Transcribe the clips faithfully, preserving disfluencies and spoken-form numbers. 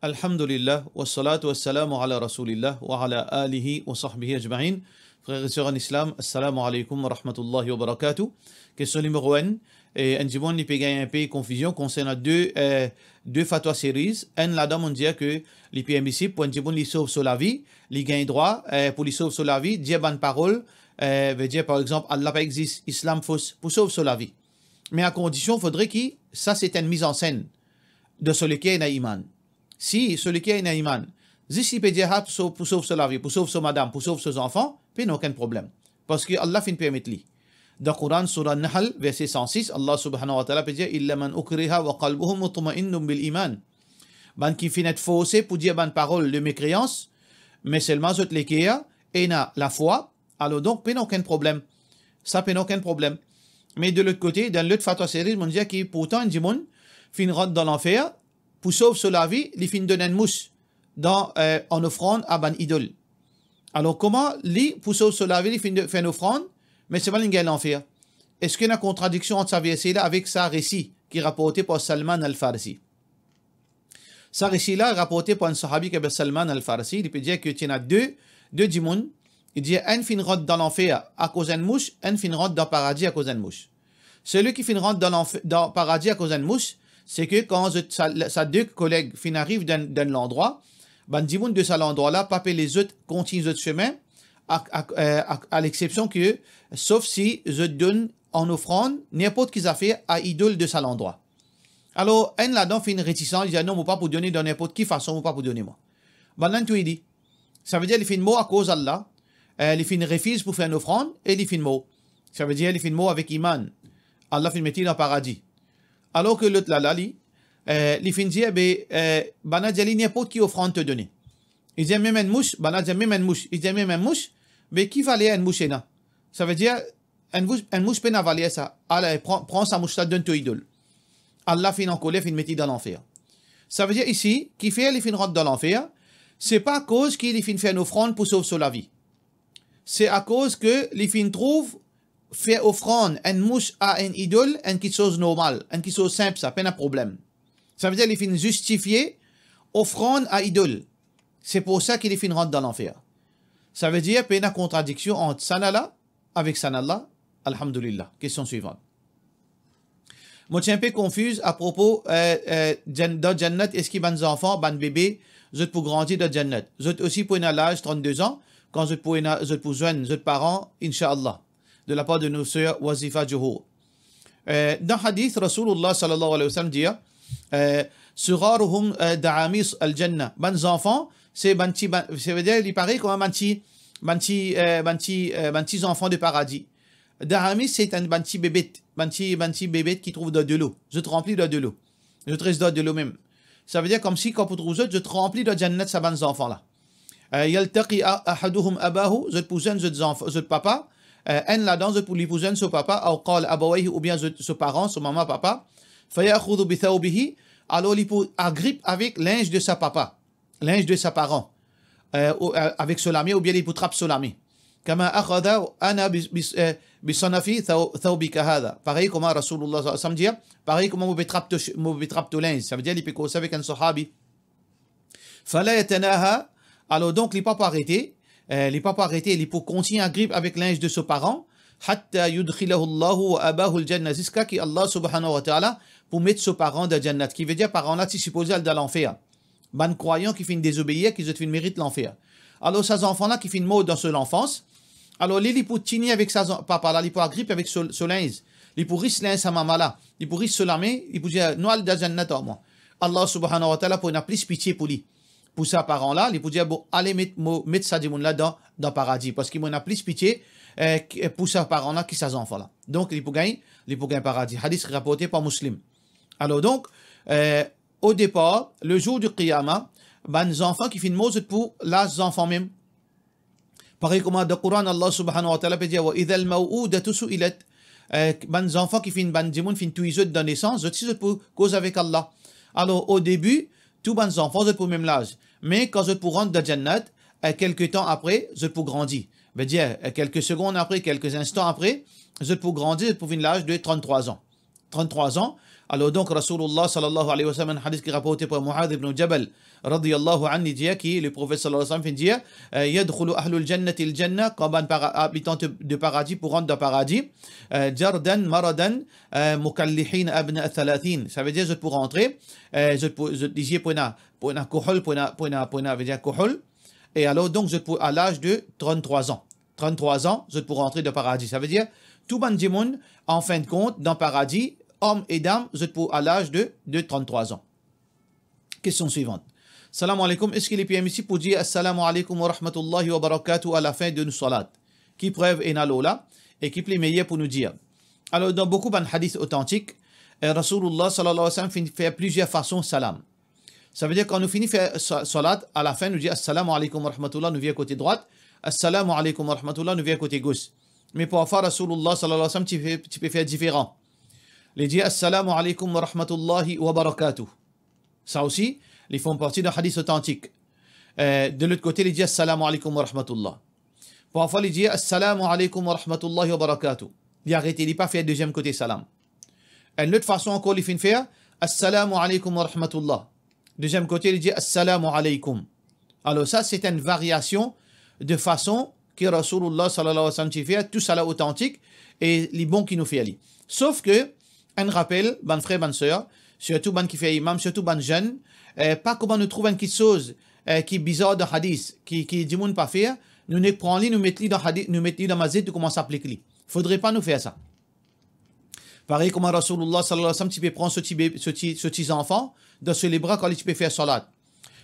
Alhamdulillah, wassalatu wassalamu ala Rasoulillah, wa ala alihi wa sahbihi ajmain. Frer e ser an Islam, assalamu alaikum wa rahmatullahi wa barakatuh. Kestion nimero enn, e, enn dimoun li pe gagn inpe konfizion konsernan de, e, de fatwa series. Enn ladan, monn dir ke li permisib pou enn dimoun li sov so lavi, li gagn drwa, e, pou li sov so lavi, dir bann parol, e, vedir, par exanp, Allah pa exzis, Islam fos, pou sov so lavi. Me a kondision, fodre ki sa se enn miz an senn dan so leker ena iman. Si so leker ena iman, zis li pe dir sa pou sov, pou sov so lavi, pou sov so madam, pou sov so zanfan, pena okenn problem. Parski Allah finn permet li. Dan Koran, sura Nahl, verse san sis, Allah subhanahu wa ta'ala pe dir, "Illa man ukriha wa qalbuhu mutma'innun bil iman." Bann ki finn et forse pou dir bann parol de mekreyans, me selman zot leker ena lafwa, alor donk pena okenn problem. Sa pena okenn problem. Me de lot kote, dan lot fatwa series, monn dir ki pourtan enn dimoun finn rant dan lanfer, pou sov so lavi, li finn donn enn mous dan, e, an ofrann a bann idol. Alor, kouma li, pou sov so lavi, li finn do-, fer enn ofrann, me selman li gagn lanfer? Eski ena kontradiksion ant sa verse la avek sa resi ki raporte par Salman Al-Farsi? Sa resi la raporte par enn sahabi ki apel Salman Al-Farsi, li pe dir ki ti ena de, de dimoun, li dir enn finn rant dan lanfer akoz enn mous, enn finn rant dan paradi akoz enn mous. Seli ki finn rant dan lanf-, dan paradi akoz enn mous, se ke kan zot, sa, sa de koleg finn ariv dan, dan landrwa, bann dimoun de sa landrwa la pa pe les zot kontign zot sime, ak, ak, e, ak, a lexepsion ke, sof si zot donn an ofrann ninport ki zafer a idol de sa landrwa. Alor, enn ladan finn retisan, li dir, "Non, mo pa pou done dan ninport ki fason, mo pa pou done mwa." Bannla inn touy li. Savedir li finn mor akoz Allah, e, li finn refiz pou fer enn ofrann e li finn mor. Savedir li finn mor avek iman. Allah finn met li dan paradi. Alor ke lot la, la, li, e, li finn dir, be, e, bannla dir li, "Ninport ki ofrann to done." Li dir, "Mem enn mous." Bannla dir, "Mem enn mous." Li dir, "Mem enn mous." Be ki valer enn mous ena? Savedir, enn mous, enn mous pena valer sa. Ale, pran, pran sa mous la, donn to idol. Allah finn ankoler, finn met li dan lanfer. Savedir isi, kifer li finn rant dan lanfer, se pa akoz ki li finn fer enn ofrann pou sov so lavi. Se akoz ke li finn trouv fer ofrann enn mous a enn idol, enn kiksoz normal, enn kiksoz sinp sa, pena problem. Savedir li finn zistifie ofrann a idol. Se pou sa ki li finn rant dan lanfer. Savedir pena kontradiksion ant sa la avek sa la, alhamdulillah. Kestion swivan. Mo ti inpe konfiz apropo, e, e, Jann-, dan Jannat, eski bann zanfan, bann bebe, zot pou grandi dan Jannat? Zot osi pou ena laz trant-de an, kan zot pou ena, zot pou zwenn zot paran, inshallah, de lapar de nou ser Wazifa Johor. E, dan hadis, Rasoulullah sallallahu alayhi wa sallam dir, e, "Sigharuhum, e, da'amis al-jannah." Bann zanfan, se bann ti, bann, savedir li parey kouma bann ti, bann ti, e, bann ti, e, bann ti zanfan de paradi. Da'amis, se enn bann ti bebet, bann ti, bann ti bebet ki trouv dan delo. Zot ranpli dan delo. Zot res dan delo mem. Savedir koumsi kan pou trouv zot, zot ranpli dan Jannat sa bann zanfan la. E, "Yaltaqi a-, ahaduhum abahu", zot pou zwenn zot zanf-, zot papa, e, enn ladan zot pou, li pou zwenn so papa, aw qala abawayhi, oubien zot, so paran, so mama, papa, "Fa ya'khudhu bi thawbihi", alor li pou agrip avek linz de sa papa, linz de sa paran, e, ou, e, avek so lame, oubien li pou trap so lame. "Kama akhadha ana bi, bi, e, bi sanafi thaw-, thawbika hadha." Parey kouma Rasoulullah sallallahu alayhi wa sallam dir, "Parey kouma mo pe trap to, mo pe trap to linz." Savedir li pe koz avek enn sahabi. "Fala yatanaha", alor donk li pa pou arete, e, li pa pou arete, li pou kontign agrip avek linz de so paran, "hatta yudkhilahu Allahu wa abahu al-jannah", ziska ki Allah subhanahu wa ta'ala pou met so paran dan Jannat. Ki vedir paran la ti sipoze al dan lanfer. Bann krwayan ki finn dezobeir, ki zot finn merit lanfer. Alor sa zanfan la ki finn mor dan so lanfans, alor li, li pou tini avek sa zan-, papa la, li pou agrip avek so, so linz, li pou ris linz sa mama la, li pou ris so lame, li pou dir, "Nou al dan Jannat ar mwa." Allah subhanahu wa ta'ala pou ena plis pitie pou li. Pou sa paran la, li pou dir, "Bon, ale met mo, met sa dimoun la dan, dan paradi, parski mo ena plis pitie, e, ki, pou sa paran la ki sa zanfan la." Donk li pou gagn, li pou gagn paradi. Hadis raporte par Muslim. Alor donk, e, o depar, le zour di Qiyama, bann zanfan ki finn mor, zot pou laz zanfan mem. Parey kouma dan Koran, Allah subhanahu wa ta'ala pe dir, "Wa idhal maw'udatu su'ilat." E, bann zanfan ki finn, bann dimoun finn touy zot dan nesans, zot si zot pou koz avek Allah. Alor, o debi, tou bann zanfan, zot pou mem laz. Me kan zot pou rant dan Jannat, e, kelke tan apre, zot pou grandi. Vedir, e, kelke segonn apre, kelke zinstan apre, zot pou grandi, zot pou vinn laz de trant-trwa an. Trant-trwa an, Alor donk, Rasoulullah sallallahu alayhi wa sallam, enn hadis ki raporte par Muadh ibn Jabal, radiyallahu anhu, li dir ki le Profet sallallahu alayhi wa sallam finn dir, euh, "Yadkhulu ahlul jannati al-jannah", kan bann para-, abitan de, de paradi pou rant dan paradi, euh, "jardan maradan, euh, mukallihin abna thalathin." Sa ve dir zot pou rantre, euh, zot pou, zot lizie pou ena, pou ena kohol, pou ena, pou ena, pou ena, ve dir kohol. E alor donk, zot pou a laz de tranntrwa an. Tranntrwa an, zot pou rantre dan paradi. Sa ve dir, tou bann dimoun, an fin de kont, dan paradi, om e dam, zot pou a laz de, de tranntrwa an. Kestion swivant. Salam aleykoum, eski li permisib pou dir "Assalamu aleykoum wa rahmatullahi wa barakatuh" a la fin de nou salat? Ki prev ena lor la? E ki pli meyer pou nou dir? Alor, dan boukou bann hadis otantik, eh, Rasoulullah sallallahu alayhi wa sallam finn fer plizier fason salam. Sa ve dir, kan nou fini fer sa-, salat, a la fin, nou dir "Assalamu aleykoum wa rahmatullah", nou vir kote drwat, "Assalamu aleykoum wa rahmatullah", nou vir kote gos. Me parfwa, Rasoulullah sallallahu alayhi wa sallam ti pe, ti pe fer diferan. Li dir "Assalamu aleykoum wa rahmatullahi wa barakatuh". Sa osi, li form parti dan hadis otantik. Eh, de lot kote, li dir "Assalamu aleykoum wa rahmatullah". Parfwa, li dir "Assalamu aleykoum wa rahmatullahi wa barakatuh". Li arete, li pa fer deziem kote salam. Enn lot fason ankor, li finn fer "Assalamu aleykoum wa rahmatullah". Deziem kote, li dir "Assalamu aleykoum". Alor sa, se enn variasion de fason ki Rasoulullah sallallahu alayhi wa sallam ti fer, tousala otantik, e li bon ki nou fer li. Sof ke, enn rapel, bann frer, bann ser, sirtou bann ki fer imam, sirtou bann zenn, eh, pa kouma nou trouv enn kiksoz, eh, ki bizar dan hadis, ki, ki dimoun pa fer, nou nek pran li, nou met li dan hadi-, nou met li dan masjid, nou koumans aplik li. Fodre pa nou fer sa. Parey kouma Rasoulullah sallallahu alayhi wa sallam ti pe pran so ti be-, so ti, so ti zanfan dan so lebra kan li ti pe fer salat.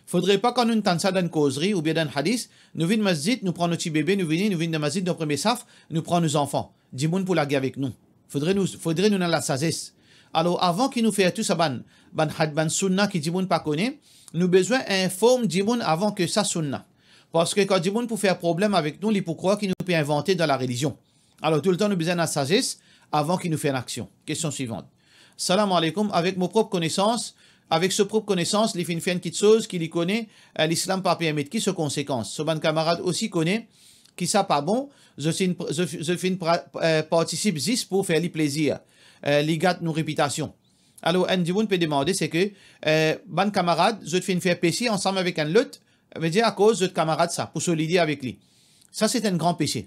Fodre pa kan nou tann sa dan enn kozri oubien dan enn hadis, nou vinn masjid, nou pran nou ti bebe, nou vini, nou vinn dan masjid dan premie saf, nou pran nou zanfan. Dimoun pou lage avek nou. Fodre nou, fodre nou ena lasazes. Alor, avan ki nou fer tou sa bann, bann had-, bann sounna ki dimoun pa kone, nou bizin inform dimoun avan ki sa sounna. Parski kan dimoun pou fer problem avek nou, li pou krwar ki nou pe invante dan larelizion. Alor, toultan nou bizin ena sazes avan ki nou fer enn aksion. Kestion swivant. Salam aleykoum, avek mo prop konesans, avek so prop konesans, li finn fer enn kiksoz ki li kone, eh, lislam pa permet. Ki so konsekans? So bann kamarad osi kone ki sa pa bon, zot finn pr-, zot, zot finn pra-, eh, partisip zis pou fer li plezir. Eh, li gat nou repitasion. Alor, enn dimoun pe demande, se ke, eh, bann kamarad, zot finn fer pese ansam avek enn lot, ve dir akoz zot kamarad sa, pou solide avek li. Sa se enn gran pese.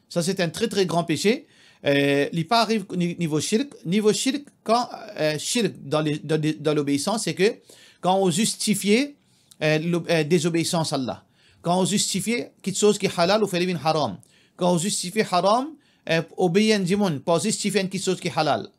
Sa se enn tre, tre gran pese. Eh, li pa ariv ni-, nivo shirk. Nivo shirk, kan, eh, shirk dan le, dan de-, dan lobeisans, se ke kan ou zistifie, eh, lo-, eh, dezobeisans Allah. Kan ou zistifie kiksoz ki halal, ou fer li vinn haram. Kan ou zistifie haram, eh, obeir enn dimoun, pa zistifie enn kiksoz ki halal,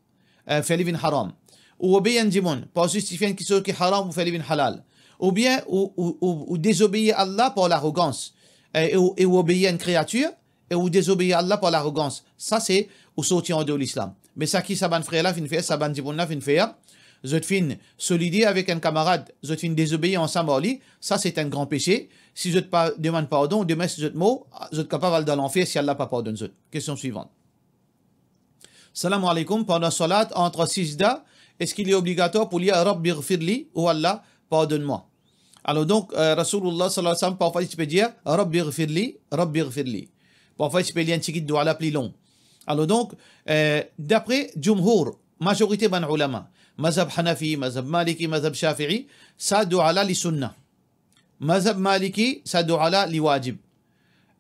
eh, fer li vinn haram. Ou obeir enn dimoun, pa zistifie enn kiksoz ki haram, ou fer li vinn halal. Oubien ou, ou, ou, ou dezobeir Allah par larogans, eh, e ou, e ou obeir enn kreatir, e ou dezobeir Allah par larogans. Sa se ou sorti andeor lislam. Me sa ki sa bann frer la finn fer, sa bann dimoun la finn fer, zot finn solide avek enn kamarad, zot finn dezobeir ansam ar li, sa se enn gran pese. Si zot pa demann pardon, demin si zot mor, zot kapav al dan lanfer si Allah pa pardonn zot. Kestion swivant. Salam aleykoum, pandan salat, ant sijda, eski li obligatwar pou lir "Rabbi ghfirli", ou "Allah, pardonn mwa"? Alor donk, eh, Rasoulullah sallallahu alayhi wa sallam, parfwa li ti pe dir, "Rabbi ghfirli, Rabbi ghfirli". Parfwa li ti pe lir enn tigit dua la pli long. Alor donk, eh, dapre djumhour, mazorite bann oulama, mazhab Hanafi, mazhab Maliki, mazhab Shafi'i, sa dua la li sounna. Mazhab Maliki, sa dua la li wajib.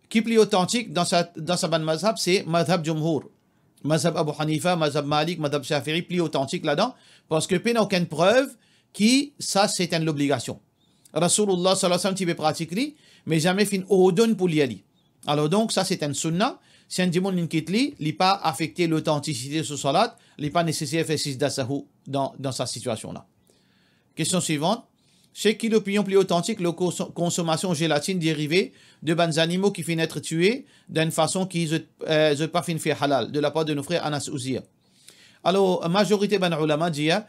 Ki pli otantik dan sa, dan sa bann mazhab, se mazhab djumhour. Mazhab Abu Hanifa, mazhab Malik, mazhab Shafi'i, pli otantik ladan, parski pena okenn prev ki sa se enn lobligasion. Rasoulullah sallallahu alayhi wa sallam ti pe pratik li, me zame finn ordonn pou lir li. Alor donk, sa se enn sounna. Si enn dimoun inn kit li, li pa afekte lotantisite so salat, li pa neseser fer sijda sahou dan, dan sa sitiasion la. Kestion swivant. Sheikh, ki lopinion pli otantik lor konso-, konsomasion zelatinn derive de bann zanimo ki finn et tue dan enn fason ki zot, eh, zot pa finn fer halal, de lapar de nou frer Anas Ouzir? Alor, mazorite bann oulama dir,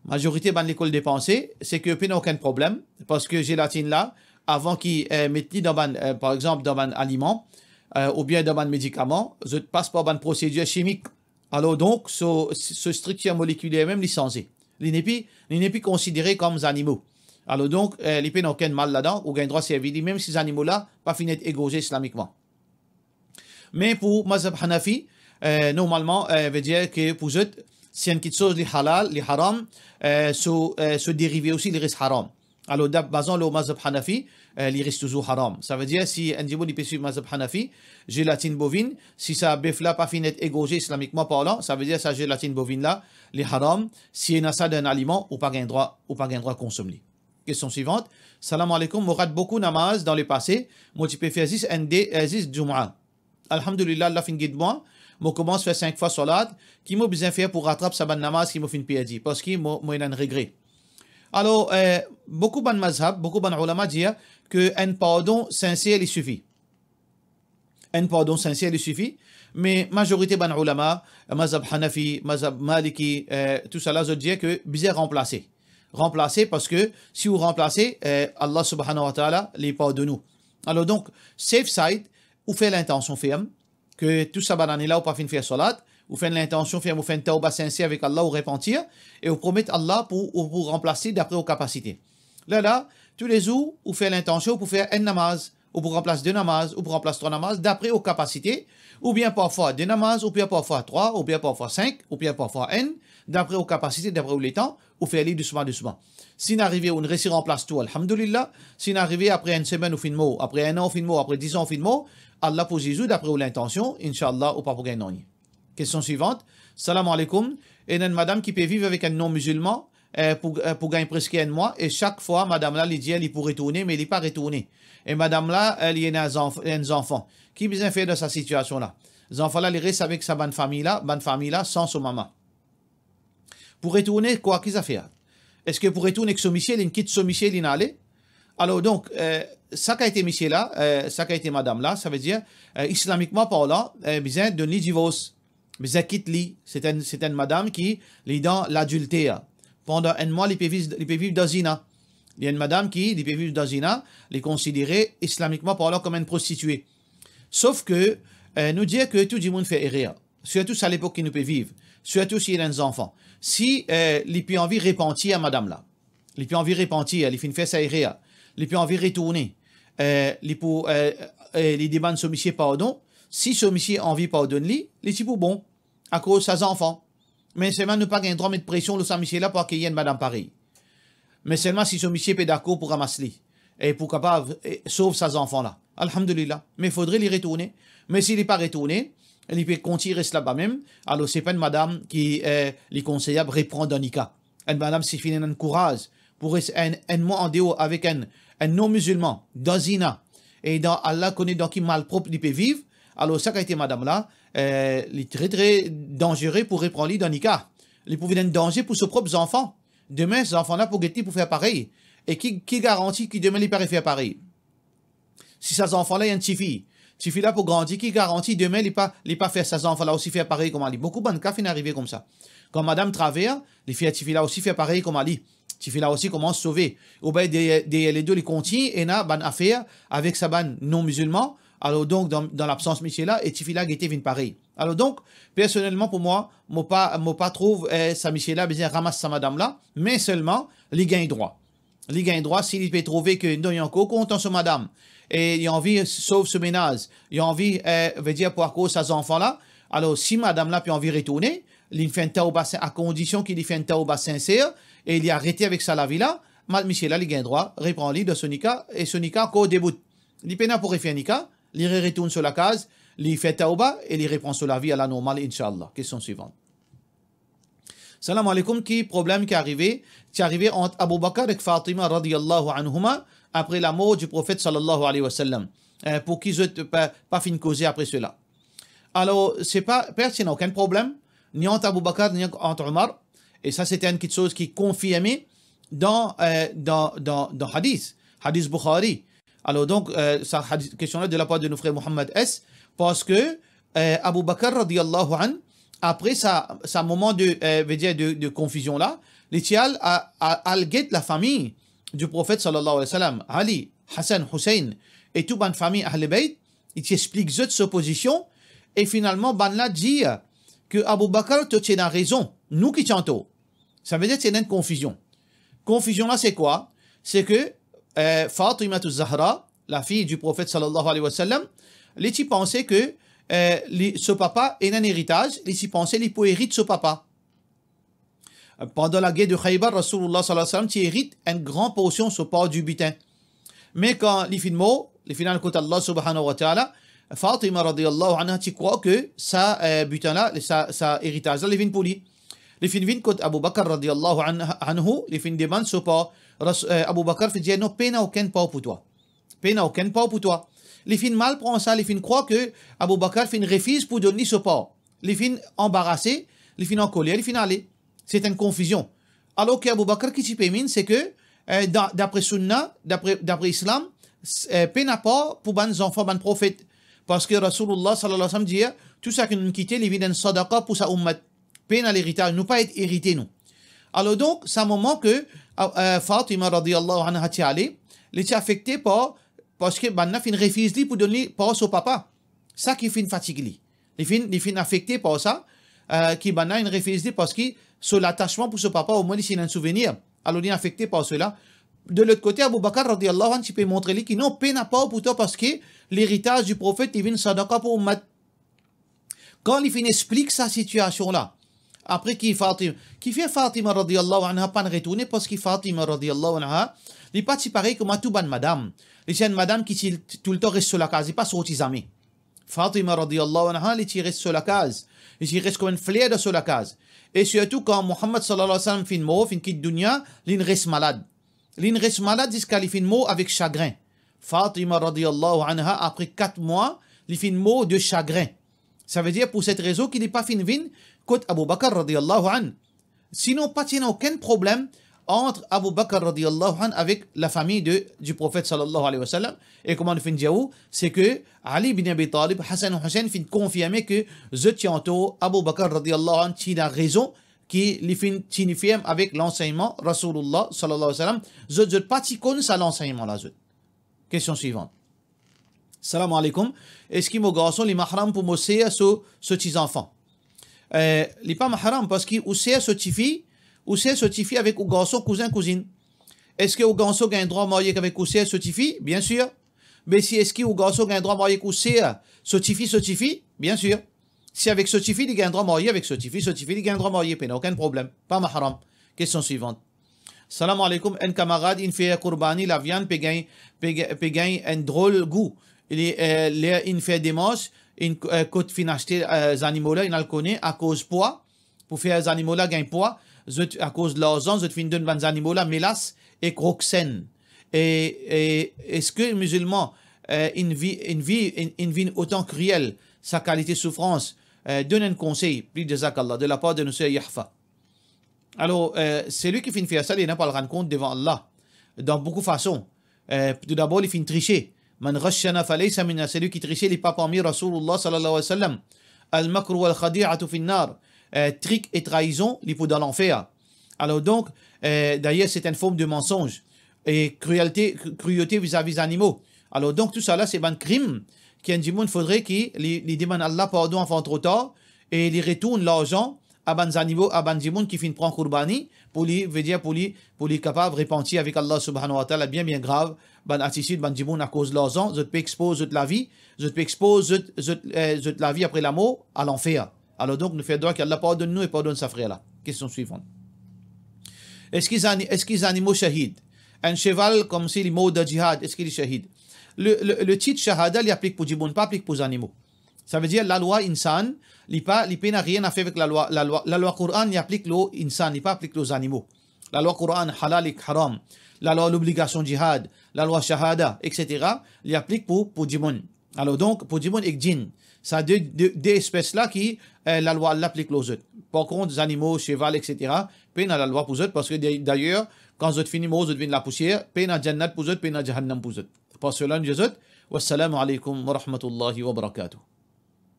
mazorite bann lekol de panse, se ke pena okenn problem, parski zelatinn la, avan ki, eh, met li dan bann, eh, par exanp, dan bann aliman, eh, oubien dan bann medikaman, zot pas par bann prosedir simik. Alor donk, so, so striktir molekiler mem, li sanze. Li nepli, li nepli konsidere kom zanimo. Alor donk, eh, li pena okenn mal ladan, ou gagn drwa servi li, mem si zanimo la pa finn et egorze islamikman. Me pou mazhab Hanafi, eh, normalman, eh, ve dir ke pou zot, Si enn kiksoz li halal, li haram, eh, so, eh, so derive osi li res haram. Alor, dap-, bazan lor mazhab Hanafi, eh, li res touzour haram. Savedir, si enn dimoun li pe swiv mazhab Hanafi, zelatinn bovinn, si sa bef la pa finn et egorze islamikman parlan, savedir sa zelatinn bovinn la, li haram. Si ena sa dan enn aliman, ou pa gagn drwa, ou pa gagn drwa konsom li. Kestion swivant. Salam aleykoum, mo rat boukou namaz dan lepase, mo ti pe fer zis enn de, eh, zis Jum'a. Alhamdulillah, Allah finn gid mwa, mo koumans fer sink fwa salat, ki mo bizin fer pou ratrap sa bann namaz ki mo finn perdi, parski mo, mo ena enn regre. Alor, eh, boukou bann mazhab, boukou bann oulama dir ke enn pardon sinser li sifi. Enn pardon sinser li sifi, me mazorite bann oulama, mazhab Hanafi, mazhab Maliki, eh, tousala, zot dir ke bizin ranplase. Ranplase, parski si ou ranplase, eh, Allah subhanahu wa ta'ala, li pardonn ou. Alor donk, safe side, ou fer lintansion ferm, ke tou sa bann ane la ou pa finn fer salat, ou fer lintansion ferm, ou fer enn tawba sinser avek Allah, ou repantir, e ou promet Allah pou, ou pou ranplas li dapre ou kapasite. Lerla, toulezour, ou fer lintansion, ou pou fer enn namaz, ou pou ranplas de namaz, ou pou ranplas trwa namaz, dapre ou kapasite, oubien parfwa de namaz, oubien parfwa trwa, oubien parfwa sink, oubien parfwa enn, dapre ou kapasite, dapre ou letan, ou fer li dousman, dousman. Si inn arive ou inn resi ranplas tou, alhamdulillah. Si inn arive apre enn semenn ou finn mor, apre enn an ou finn mor, apre diz an ou finn mor, Allah pou ziz ou dapre ou lintansion, inshallah, ou pa pou gagn nanye. Kestion swivant. Salam aleykoum. Ena enn madam ki pe viv avek enn non-mizilman, eh, pou, eh, pou gagn preske enn mwa, e sak fwa madam la li dir li pou retourne, me li pa retourne. E madam la, eh, li ena zanf-, enn zanfan. Ki bizin fer dan sa sitiasion la? Zanfan la, li res avek sa bann fami la, bann fami la, san so mama. Pou retourne, kwa ki zafer? Eski pou retourne ek so misie, li kit so misie, li ale? Alor donk, eh, sa ki ete misie la, eh, sa ki ete madam la, savedir, eh, islamikman parlan, eh, bizin donn li divors. Bizin kit li, se enn, se enn madam ki, li dan ladilter. Pandan enn mwa, li pe viv, li pe viv dan zina. Li enn madam ki, li pe viv dan zina, li konsidere islamikman parlan kom enn prostitie. Sof ke, eh, nou dir ke tou dimoun fer erer. Sirtou sa lepok ki nou pe viv. Sirtou si li ena enn zanfan. Si, eh, li pe anvi repantir madam la. Li pe anvi repantir, li finn fer sa erer. Li pe anvi retourne. Eh, li pou, eh, eh, li demann so misie pardon. Si so misie anvi pardonn li, li ti pou bon. Akoz sa zanfan. Me selman nou pa gagn drwa met presion lor sa misie la pou akeyir enn madam parey. Me selman si so misie pe dakor pou ramas li e pou kapav, eh, sov sa zanfan la. Alhamdulillah. Me fodre li retourne. Me si li pa retourne, li pe kontign res laba mem, alor se pa enn madam ki, eh, li konseyab repran dan nika. Enn madam si finn ena enn kouraz pou res enn, enn mwa andeor avek enn, enn non-mizilman, dan zina, e dan Allah kone dan ki malprop li pe viv, alor sa ki ete madam la, eh, li tre, tre danzere pou repran li dan nika. Li pou vinn enn danze pou so prop zanfan. Demin, zanfan la pou get li pou fer parey. E ki, ki garanti ki demin li pa refer parey? Si sa zanfan la, li enn tifi, tifi la pou grandi, ki garanti demin li pa, li pa fer sa zanfan la osi fer parey kouma li? Boukou bann ka finn arive koumsa. Kan madam traver, li fer tifi la osi fer parey kouma li. Tifi la osi koumans sove. Oubien deryer, deryer ledo li kontign ena bann afer avek sa bann non-mizilman. Alor donk, dan, dan labsans misie la, e tifi la gete vinn parey. Alor donk, personelman pou mwa, mo pa, mo pa trouv, eh, sa misie la bizin ramas sa madam la, me selman, li gagn drwa. Li gagn drwa si li pe trouve ke non, li ankor kontan so madam, e li anvi sov so menaz, li anvi, eh, vedir pou akoz sa zanfan la. Alor, si madam la pe anvi retourne, li fer enn tawba sin-, a kondision ki li fer enn tawba sinser, e li arete avek sa lavi la, ma-, misie la, li gagn drwa repran li dan so nika, e so nika ankor debout. Li pena pou refer nika, li re-, retourn so lakaz, li fer tawba, e li repran so lavi a la normal, inshallah. Kestion swivant. Salam aleykoum, ki problem ki arive, ti arive ant Abu Bakr ek Fatima radiyallahu anhuma apre lamor di Profet sallallahu alayhi wa sallam? Eh, pou ki zot pa, pa finn koze apre sela? Alor, se pa, personn, okenn problem, ni ant Abu Bakr, ni ant Omar, e sa se enn kiksoz ki konfirme dan, eh, dan, dan, dan hadis, hadis Bukhari. Alor donk, eh, sa hadis, kestion la de lapar de nou frer Mohammad S, parski, eh, Abu Bakr radiyallahu anhu, apre sa, sa moman de, eh, vedir de, de konfizion la, li ti al, a, a, al get lafami di Profet sallallahu alayhi wa sallam, Ali, Hasan, Hussein, e tou bann fami Ahl Bayt, li ti explik zot so pozision, e finalman bann la dir ke Abu Bakr, to ti ena rezon, nou ki ti antor. Savedir ti ena enn konfizion. Konfizion la se kwa? Se ke, eh, Fatimatu Zahra, lafi di Profet sallallahu alayhi wa sallam, li ti panse ke, eh, li, so papa ena enn eritaz, li ti panse li pou erit so papa. Pandan lager de Khaybar, Rasoulullah sallallahu alayhi wa sallam ti erit enn gran porsion so par di bitin. Me kan li finn mor, li finn al kot Allah subhanahu wa ta'ala, Fatima radiyallahu anha ti krwar ke sa, eh, bitin la, sa, sa eritaz la, li vinn pou li. Li finn vinn kot Abu Bakr radiyallahu anh-, anhu, li finn demann so par. Ras-, eh, Abu Bakr finn dir, "Non, pena okenn par pou twa. Pena okenn par pou twa." Li finn mal pran sa, li finn krwar ke Abu Bakr finn refiz pou donn li so par. Li finn anbarase, li finn ankoler, li finn ale. Se enn konfizion. Alor ki Abu Bakr ki ti pe minn, se ke, eh, da-, dapre sunna, dapre, dapre Islam, s-, eh, pena par pou bann zanfan bann profet. Parski Rasoulullah sallallahu alayhi wa sallam dir, tou sa ki nou kite, li vinn enn sadaqa pou sa ummat. Pena leritaz, nou pa et erite nou. Alor donk, sa moman ke, eh, Fatima radiyallahu anha ti ale, li ti afekte par, parski bann la finn refiz li pou donn li par so papa. Sa ki finn fatig li. Li finn, li finn afekte par sa, eh, ki bann la inn refiz li parski so latasman pou so papa, omwin li ti ena enn souvenir. Alor li afekte par sela. De lot kote, Abu Bakr radiyallahu anhu ti pe montre li ki non, pena par pou twa parski leritaz di profet, li vinn sadaqa pou ummat. Kan li finn explik sa sitiasion la, apre ki Fatima, kifer Fatima radiyallahu anha pa'nn retourne, parski Fatima radiyallahu anha, li pa ti parey kouma tou bann madam. Li ti enn madam ki ti toultan res so lakaz, li pa sorti zame. Fatima radiyallahu anha, li ti res so lakaz. Li ti res kouma enn fler dan so lakaz. E sirtou kan Muhammad sallallahu alayhi wa sallam finn mor, finn kit dunya, linn res malad. Linn res malad ziska li finn mor avek sagrin. Fatima radiyallahu anha, apre kat mwa, li finn mor de sagrin. Savedir pou set rezon ki li pa finn vinn kot Abu Bakr radiyallahu anhu. Sinon, pa ti ena okenn problem ant Abu Bakr radiyallahu anhu avek lafami de, di profet sallallahu alayhi wa sallam. E kouma nou finn dir ou, se ke Ali bin Abi Talib, Hasan Husayn finn konfirme ke zot ti antor, Abu Bakr radiyallahu anhu ti ena rezon, ki li finn tini ferm avek lansegnman Rasoulullah sallallahu alayhi wa sallam. Zot, zot pa ti konn sa lansegnman la, zot. Kestion swivan. Salam aleykoum. Eski mo garson li mahram pou mo ser so, so ti zanfan? Eh, li pa mahram, parski ou ser so tifi, ou ser so tifi avek ou garson kouzin, kouzinn. Eski ou garson gagn drwa marye avek ou ser so tifi? Bien sir. Me si eski ou garson gagn drwa marye avek ou ser so tifi, so tifi? Bien sir. Si avek so tifi li gagn drwa marye, avek so tifi, so tifi li gagn drwa marye, pena okenn problem. Pa mahram. Kestion swivan. Salam aleykoum, enn kamarad inn fer kourbani, laviann pe gagn, pe ga-, pe gagn enn drol gou. Li, eh, ler inn fer demars, inn, eh, kot finn aste, eh, zanimo la, inn al kone akoz pwa, pou fer zanimo la gagn pwa, zot akoz larzan, zot finn donn bann zanimo la melas ek roksenn. E, e eski mizilman, eh, inn vi-, inn vi-, inn, inn vinn otan kriel, sa kalite soufrans? Eh, donn enn konsey, pli jazakallah, de lapar de nou ser Yahfa. Alor, eh, selwi ki finn fer sa, li ena pou al rann kont devan Allah, dan boukou fason. Eh, toudabor, li finn trise. Man ghashana falaysa minna, selwi ki trise, li pa parmi Rasoulullah sallallahu alayhi wa sallam. Al makru wal khadi'atu fin nar. Eh, trik e traizon, li pou dan lanfer. Alor donk, eh, dayer, se enn form de mansonz e krilte, kri-, krilte vizavi zanimo. Alor donk, tousala, se bann krim ki enn dimoun fodre ki li, li demann Allah pardon avan tro tar e li retourn larzan a bann zanimo, a bann dimoun ki finn pran kourbani, pou li, vedir pou li, pou li kapav repanti avek Allah subhanahu wa ta'ala, bien, bien grav, bann atisid, bann dimoun akoz larzan, zot pe expoz zot lavi, zot pe expoz zot, zot, eh, zot lavi apre lamor a lanfer. Alor donk, nou fer dwa ki Allah pardonn nou e pardonn sa frer la. Kestion swivan. Eski zani-, eski zanimo shahid? Enn seval koumsi li mor dan jihad, eski li shahid? Le, le, le tit shahada, li aplik pou dimoun, pa aplik pou zanimo. Savedir, lalwa insan, li pa, li pena rien a fer avek lalwa, lalwa, lalwa Koran, li aplik lor insan, li pa aplik lor zanimo. Lalwa Koran, halal ek haram, lalwa lobligasion jihad, lalwa shahada, et cetera, li aplik pou, pou dimoun. Alor donk, pou dimoun ek jinn, sa de, de, de espes la ki, eh, lalwa la aplik lor zot. Par kont, zanimo, seval, et cetera, pena lalwa pou zot, parski da-, dayer, kan zot fini mor, zot vinn lapousier, pena jannat pou zot, pena jahannam pou zot. Par sela, nou dir zot, wassalamu alaikum wa rahmatullahi wa barakatuh.